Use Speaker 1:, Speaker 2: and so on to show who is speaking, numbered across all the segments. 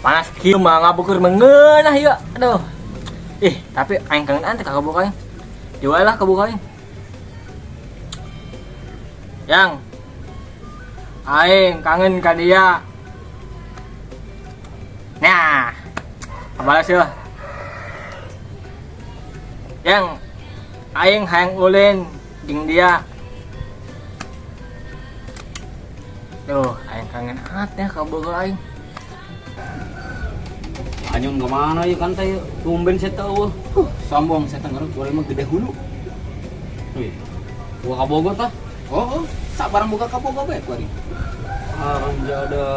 Speaker 1: Panas kieu mah ngabukur mengeunah ieu. Aduh. Ih, tapi aing kangen ante ka kabogoh aing. Diwae lah kabogoh aing. Yang aing kangen ka dia. Nah, kabalas ya. Yang aing hayang ulin jeung dia. Duh, aing kangen amat ya kabogoh aing.
Speaker 2: Anyun kemana yuk kan teh tumben saya tahu.
Speaker 3: Sombong saya tengeruk boleh mah gede hulu.
Speaker 2: Wih, gua ka Bogor tah.
Speaker 3: Oh, sabarang buka ka Bogor bae kuari.
Speaker 2: Aranjada.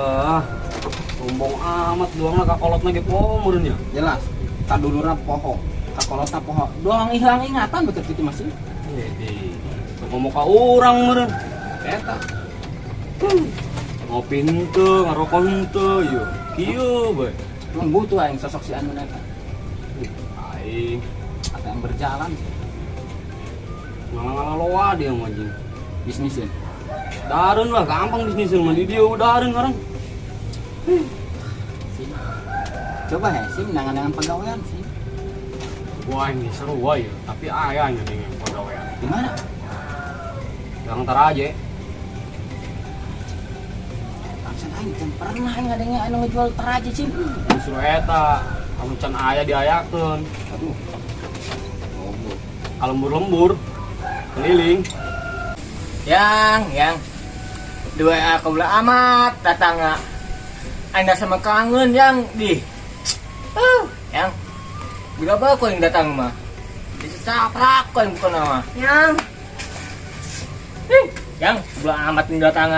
Speaker 2: Sombong amat doang lah kakolotna ge poho meureun nya.
Speaker 3: Jelas. Kadulurna poho, kakolotna poho. Doang hilang ingatan betul gitu masih.
Speaker 2: Hede. Ngomong ka urang meureun.
Speaker 3: Eta.
Speaker 2: Ngopi henteu, ngarokok henteu ieu. Kieu bae.
Speaker 3: Emang butuh aing sosok si anu eta.
Speaker 2: Aing
Speaker 3: Atau yang berjalan
Speaker 2: ngalah-ngalah loa dia mah anjing.
Speaker 3: bisnisin.
Speaker 2: Dareun lah gampang bisnis mah di dieu dareun orang.
Speaker 3: Sim. Coba ya, sim nangan-nangan pegawaian sim.
Speaker 2: Wah ini seru wae ya, tapi aya nya dengan pegawaian.
Speaker 3: Di mana?
Speaker 2: Gang taraje.
Speaker 3: Bangsan aing can pernah aing ngadenge anu ngejual teraji sim.
Speaker 2: Justru eta, anu can aya diayakeun.
Speaker 3: Aduh. Goblok.
Speaker 2: Kalembur-lembur keliling.
Speaker 1: Yang dua aku belah amat datang Anda sama kangen yang di. Yang bila apa kau yang datang mah? Disaprak kau yang bukan nama.
Speaker 4: Yang
Speaker 1: Yang belah amat yang datang.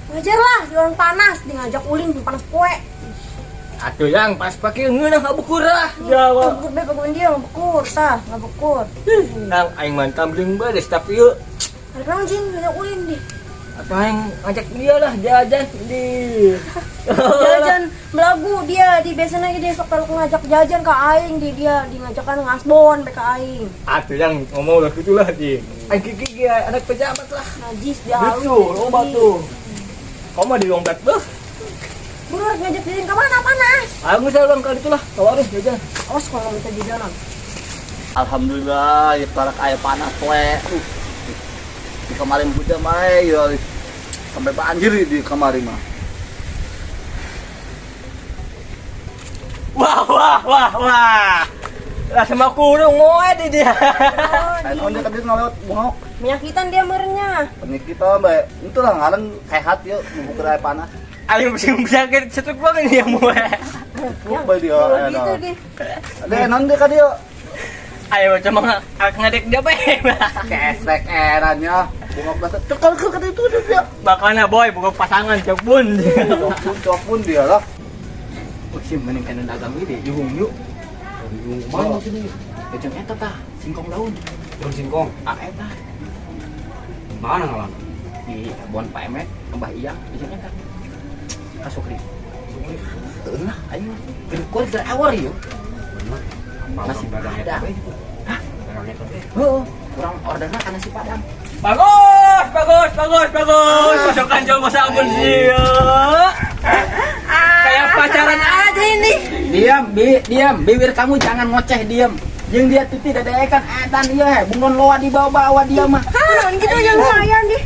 Speaker 4: Wajar lah, orang panas, di ngajak ulin panas poe.
Speaker 1: Atuh yang pas pakai ngeunah ngabukur ah. Jawa.
Speaker 4: Ngabukur bae paguan dia ngabukur, tah, ngabukur.
Speaker 1: Nang aing mantam bling beres tapi yuk.
Speaker 4: Ada kenapa jing ngajak ulin di?
Speaker 1: Atau aing ngajak dia lah jajan di.
Speaker 4: Jajan belagu dia di biasanya dia sok kalau ngajak jajan ke aing di dia di ngajakan ngasbon bae ka aing.
Speaker 1: Atuh yang ngomong lah gitulah di. Aing gigi anak pejabat lah.
Speaker 4: Najis dia halus.
Speaker 1: Gitu, loba tuh. Kau mah di dompet beuh.
Speaker 4: Buru rek ngajak jajan ke mana panas?
Speaker 1: Aku saya ulang kali itulah, ke warung jajan.
Speaker 4: Awas kalau minta jajanan.
Speaker 5: Alhamdulillah, ya tarak air panas poe. Di kemarin hujan mah ya sampai banjir di kemarin mah.
Speaker 1: Wah wah wah wah. Lah sama kurung moe di dia.
Speaker 5: Ayo dia tadi ngalewat bungok.
Speaker 4: Penyakitan dia merenya.
Speaker 5: Penyakitan bae. Itulah ngaran sehat yuk bukur air panas.
Speaker 1: Ayo bisa sakit setruk banget nih yang moe.
Speaker 5: Ya, bae dia.
Speaker 4: Gitu deh.
Speaker 5: Ada non dia ka dia.
Speaker 1: Ayo cuma ngadek dia bae.
Speaker 5: Kesrek eranya. Bungok dasar. Cekal ke itu dia.
Speaker 1: Makanya boy buka pasangan cokpun.
Speaker 5: Cokpun dia lah.
Speaker 3: Oh, sim mending kana dagang ieu juhung yuk.
Speaker 2: Juhung kumaha maksudnya?
Speaker 3: Ejeng eta tah, singkong daun.
Speaker 2: Daun singkong.
Speaker 3: Ah eta.
Speaker 2: Mana ngalan?
Speaker 3: Di Bon Pak Emet, Mbah Iyang, ejeng eta. Ka Sukri. Sukri. Heueuh lah, aing mah. Keur keur awar ieu.
Speaker 2: Bener.
Speaker 3: Nasi
Speaker 2: dagang
Speaker 3: padang.
Speaker 2: eta.
Speaker 3: Hah?
Speaker 2: Dagang eta teh.
Speaker 3: Heueuh, kurang orderna kana nasi padang.
Speaker 1: Bagus, bagus, bagus, bagus. Pasokan jauh sabun sih. Kayak pacaran aja ini.
Speaker 3: Diam, bi, diam. Bibir kamu jangan ngoceh, diam. Yang dia tuh tidak ada edan iya he, bungon loa dibawa-bawa dia mah.
Speaker 4: Hah, gitu yang lumayan di.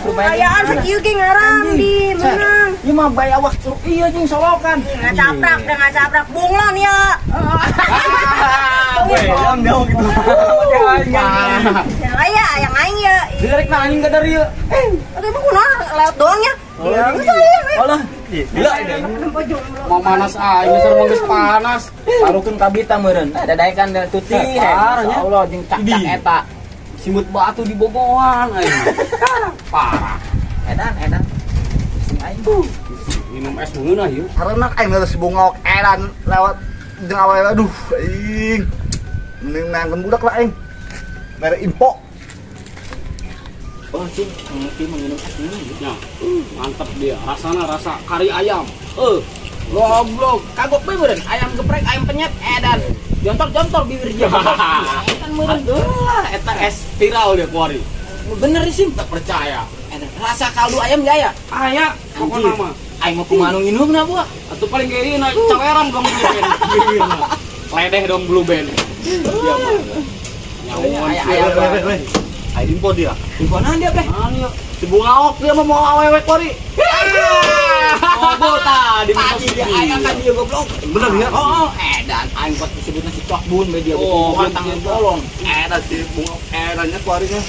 Speaker 4: Lumayan sakieu ge ngarang di menang.
Speaker 3: Ieu mah bae awak iya jeung solokan.
Speaker 4: Ngacaprak, udah ngacaprak bunglon ya.
Speaker 1: Weh, yang jauh gitu.
Speaker 4: Ya ya, yang aing ya.
Speaker 3: Direk na anjing ka dari ieu.
Speaker 4: Oke, emang kunaon lewat doang ya? Iya, saya.
Speaker 1: Alah, gila ini.
Speaker 2: Mau panas aing geus geus panas.
Speaker 3: Taruhkeun ka bita meureun. Dadaekan da tuti. Insyaallah jeung cak-cak eta.
Speaker 2: Simut batu di bogohan aing. Parah.
Speaker 3: Edan, edan. Sing aing.
Speaker 2: Minum es meunah ieu.
Speaker 5: Karena aing geus bungok edan lewat jeung awewe aduh aing. Mending nangkeun budak lah aing. Mere info.
Speaker 3: Oh, cing, ngerti minum es ini.
Speaker 2: Ya, mantap dia. Rasana rasa kari ayam.
Speaker 3: Goblok. Kagok bae meureun. Ayam geprek, ayam penyet, edan. Jontor-jontor bibir dia. Edan meureun.
Speaker 2: Aduh, eta es viral dia kuari.
Speaker 3: Bener sih,
Speaker 2: Tak percaya.
Speaker 3: Edan. Rasa kaldu ayam gak ya?
Speaker 2: Aya, pokokna mah.
Speaker 3: Aing mah kumaha nu nginumna, buah.
Speaker 2: Atau paling kayak ini naik caweran dong Blue Band. Ledeh dong Blue Band. Iya mah. Nyawan
Speaker 3: Aya,
Speaker 2: sih.
Speaker 3: aya, aya.
Speaker 5: Ayo info dia.
Speaker 3: Infonan dia, Bleh.
Speaker 2: Mana ya?
Speaker 5: Si Bungaok dia mah mau awewe kuari.
Speaker 2: Oh, bota di
Speaker 3: Tadi dia aing akan dia goblok.
Speaker 5: Bener ya?
Speaker 3: Oh, edan aing buat disebutna si Cokbun be dia.
Speaker 2: Oh,
Speaker 3: Bukan tangan bolong.
Speaker 5: Era si Bungaok eranya kuarinya.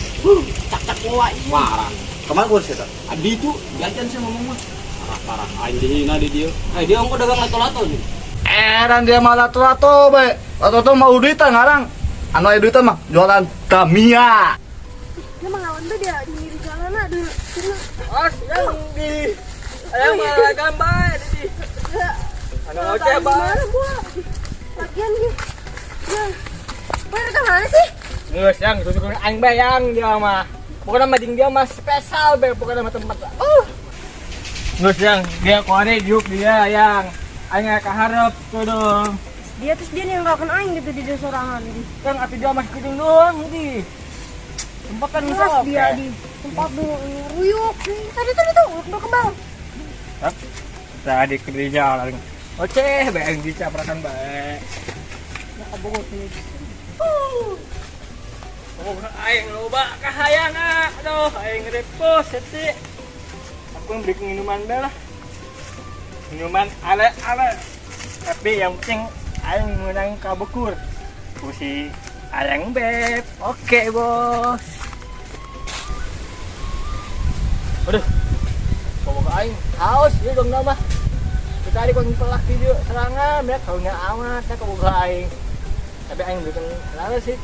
Speaker 3: Cak-cak loa ieu.
Speaker 2: Parah.
Speaker 5: Kemana kuari sih?
Speaker 3: Adi itu jajan sih ngomong mah.
Speaker 2: Parah, parah. Aing dihina di dia.
Speaker 1: Eh, dia ongko dagang lato-lato nih.
Speaker 5: Eran dia mah lato-lato bae. Lato-lato mau duitan ngarang. Anu aya duitan mah jualan Tamiya.
Speaker 4: Dia mengawan tuh dia di pinggir jalan aduh.
Speaker 1: Os yang di ayam mah gambar di. Anu oce ba.
Speaker 4: Gimana gua? Lagian dia. Ya. Boy, ke mana sih?
Speaker 1: Geus yang susukeun aing bae yang dia mah. Pokoknya mah jeung dia mah spesial bae pokoknya mah tempat. Geus yang dia kuare diuk dia yang aing kaharep tuh dong.
Speaker 4: Dia terus dia ninggalkan aing gitu di sorangan di.
Speaker 1: Yang atuh dia masih kidung doang di. Tempat kan
Speaker 4: Terus
Speaker 1: sok.
Speaker 4: dia di tempat dulu ruyuk. Tadi tadi tuh udah kebal.
Speaker 1: Tadi ke di jalan. Oce, bae yang dicaprakan bae.
Speaker 4: Ya kabogot nih.
Speaker 1: Oh, aing loba kahayang ah. Aduh, aing repot seti. Aku beli minuman bae lah. Minuman ale-ale. Tapi yang penting aing menang kabukur. Ku si Ayang Beb. Oke, bos. Aduh. Bawa aing haus ya dong nama. Kita tadi kau pelak video serangan, ya kaunya amat ya kaboga aing. Tapi aing belikan lalu sih.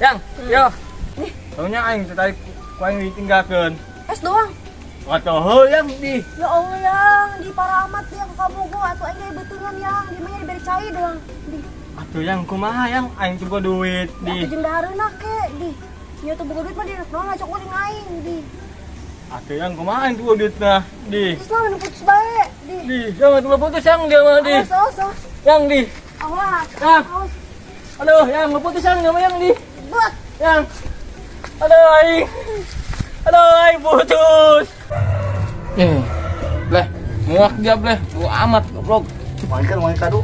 Speaker 1: Yang, yo. Kaunya aing tadi ku aing ditinggalkeun.
Speaker 4: Es doang.
Speaker 1: Watuh yang di.
Speaker 4: Ya Allah yang di parah amat dia ke kabogo atau aing kayak betungan yang di mana diberi cai doang. Di.
Speaker 1: Atuh yang kumaha yang aing tuh duit di.
Speaker 4: Atuh jeung dahareuna ke di. Nya tuh boga duit mah di naon ngajak uring aing di.
Speaker 1: Atuh yang kumaha aing tuh duitna di.
Speaker 4: Terus lah nu putus bae di.
Speaker 1: Di, jangan tuh putus yang dia mah di.
Speaker 4: Awas awas awas.
Speaker 1: Yang di.
Speaker 4: Awas.
Speaker 1: Ah.
Speaker 4: Awas.
Speaker 1: Aduh, yang mau putus yang dia mah yang di.
Speaker 4: Buat.
Speaker 1: Yang. Aduh aing. Aduh aing putus. Bleh, muak dia bleh, gua amat goblok.
Speaker 5: Wangi kan wangi kado.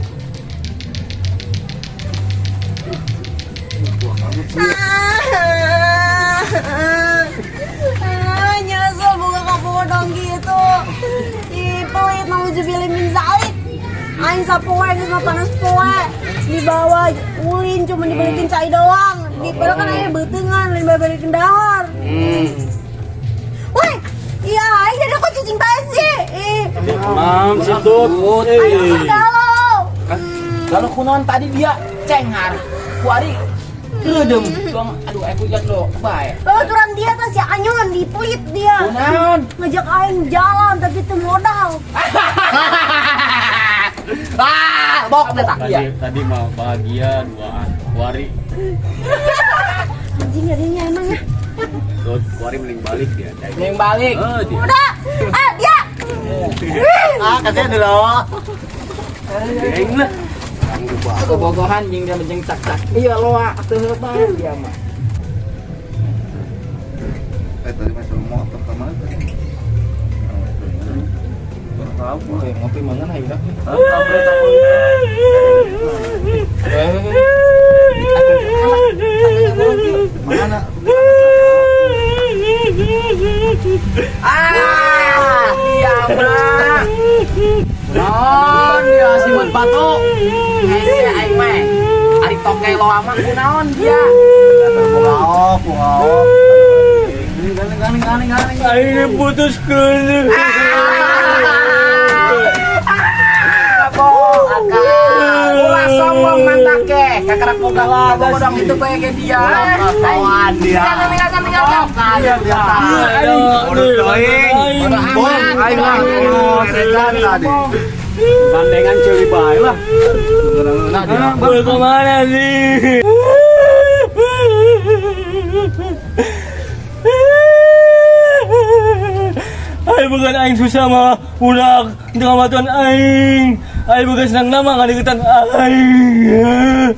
Speaker 4: Ah, nyesel buka kabogo dong gitu. Ih, pelit nauzubillah min zalik. Aing sapoe geus mah panas poe. Dibawa ulin cuma dibelikin cai doang. Di padahal kan aing beuteungan lain balikin dahar. Woi, iya aing jadi kok cicing bae sih. Ih,
Speaker 2: Mam situ.
Speaker 4: aing galau.
Speaker 3: Kalau kunaon tadi dia cengar. Kuari keredem. Doang aduh aku lihat lo bae.
Speaker 4: Babaturan dia tuh si Anyun dipelit dia.
Speaker 3: Kunaon?
Speaker 4: Ngajak aing jalan tapi teu modal.
Speaker 3: Ah, bok teh
Speaker 2: Tadi
Speaker 3: iya.
Speaker 2: tadi mah bahagia duaan. Kuari.
Speaker 4: Anjing jadinya emang ya.
Speaker 2: Tuh, kuari mending balik dia.
Speaker 3: Mending balik.
Speaker 2: Eh, dia.
Speaker 4: Udah. Ah, dia.
Speaker 5: Ah, kasih dulu.
Speaker 2: Geng lah.
Speaker 3: Bobogohan jeung dia jeung cak-cak. Iya loa atuh bae dia mah.
Speaker 5: Eh tadi masih motor kemana tadi? Tahu
Speaker 3: Oh, ngopi mana hayu dah.
Speaker 5: Tahu tahu. Mana?
Speaker 3: Ah, iya mah. Non, ya si Man Batu. Hese aing mah. Ari toke loa mah kunaon dia.
Speaker 5: Bungaok, bungaok. Galing galing galing galing.
Speaker 1: Aing putuskeun.
Speaker 3: Ulah sombong mantake, kakarak boga boga dong itu bae ke dia.
Speaker 5: Kawan dia.
Speaker 3: Tinggal tinggal tinggal.
Speaker 5: Iya dia.
Speaker 1: Aduh,
Speaker 5: Aing. Bong, aing lah. Rekan tadi.
Speaker 2: Gandengan ceuli bae lah.
Speaker 5: Nah, dia.
Speaker 1: Boleh kemana sih? Ay, bukan aing susah mah ulah dengan matuan aing. Ay, bukan senang nama kali ketan aing.